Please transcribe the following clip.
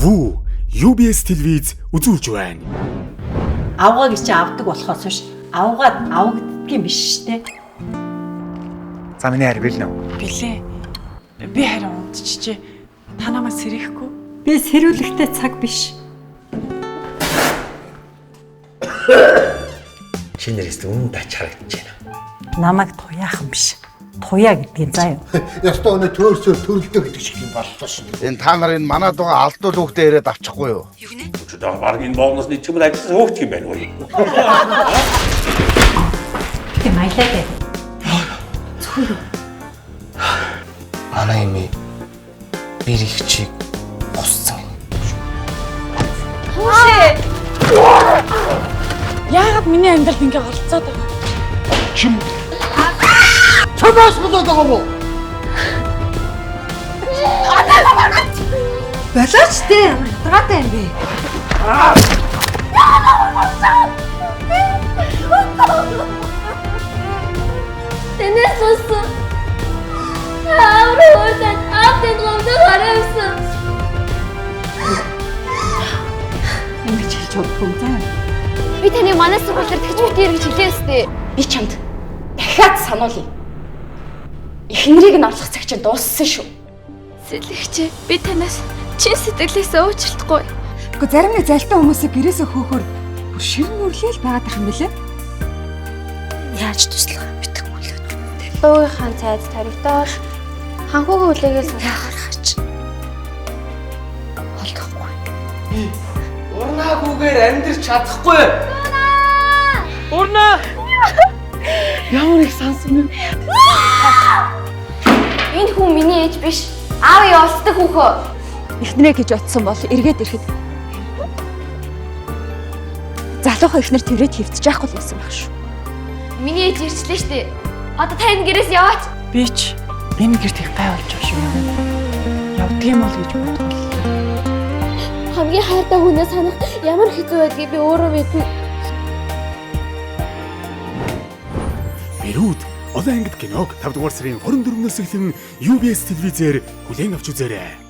Вүү UBS телевиз үзүүлж байна. Авгаа гэж чи авдаг болохоос биш авгаад авагддаг юм биш шүү дээ. За миний хайр бэлнэ үү? Билээ. Би харин унтчихжээ. Та намайг сэрэхгүй. Би сэрүүлэхтэй цаг биш. Чи нэрээс үнэн тач харагдаж байна. Намайг туяахан биш. Туяа гэдгийг заа юу. Ястаа өнөө төөрсөөр төрөлдөө гэдэг шиг юм боллоо шүү дээ. Энэ та нар энэ манад байгаа алдуул хүүхдээ ирээд авчихгүй юу? Өчигдөр баг энэ боолноос нэг чимэр ажилласан хөөгч юм байна уу? Тэг маялаа дээ. Манай эми бэр их чиг бусцсан. Яагаад миний амьдралд ингэ оролцоод байгаа юм? Чамаас болоод байгаа мó? Болооч дээ ямар ядаргаатай юм бэ? Танаас болсон. Амар хөөсөн. Аавын гомдох харамсан. Ингэж хэлж чадахгүй юм заа. Би таны манай сургууль дээр тэгж битэр гэж хэлээ өстэй. Би чамд дахиад сануулъя. Эхнэрийг нь орлох цаг чинь дууссан шүү. Сэлэгч би танаас чин сэтгэлээсээ уучлахгүй. Гэхдээ зарим нэг залтай хүмүүсийг гэрээсээ хөөхөр бүр ширэн нүрлээл байгаад ах юм бэлээ. Яаж туслах мэдэхгүй л. Дуугийнхаа цайз таригдоол ханхуугийн хүлээгээл Яарахч. Олдохгүй. Урнаагүйгээр амьдрч чадахгүй. Урнаа. Ямар их сансан юм. Энэ хүн миний ээж биш. Аав явуулдаг хүүхөө. Эхнэрээ гэж утсан бол эргээд ирэхэд залуухан эхнэр тэрвэд хөвтөж яахгүй л байсан байх шүү. Миний ээж ирчлээ штэ. Одоо та энэ гэрээс яваач. Би ч энэ гэрт их гай болж байгаа шүү юм. Явдгийм бол гэж бодгоо. Хамгийн хайртай хүнээ санах ямар хэцүү байдгийг би өөрөө мэднэ. Бэрүүд олон ангид киног 5 дугаар сарын 24-өөс эхлэн UBS телевизээр хүлээн авч үзээрэй.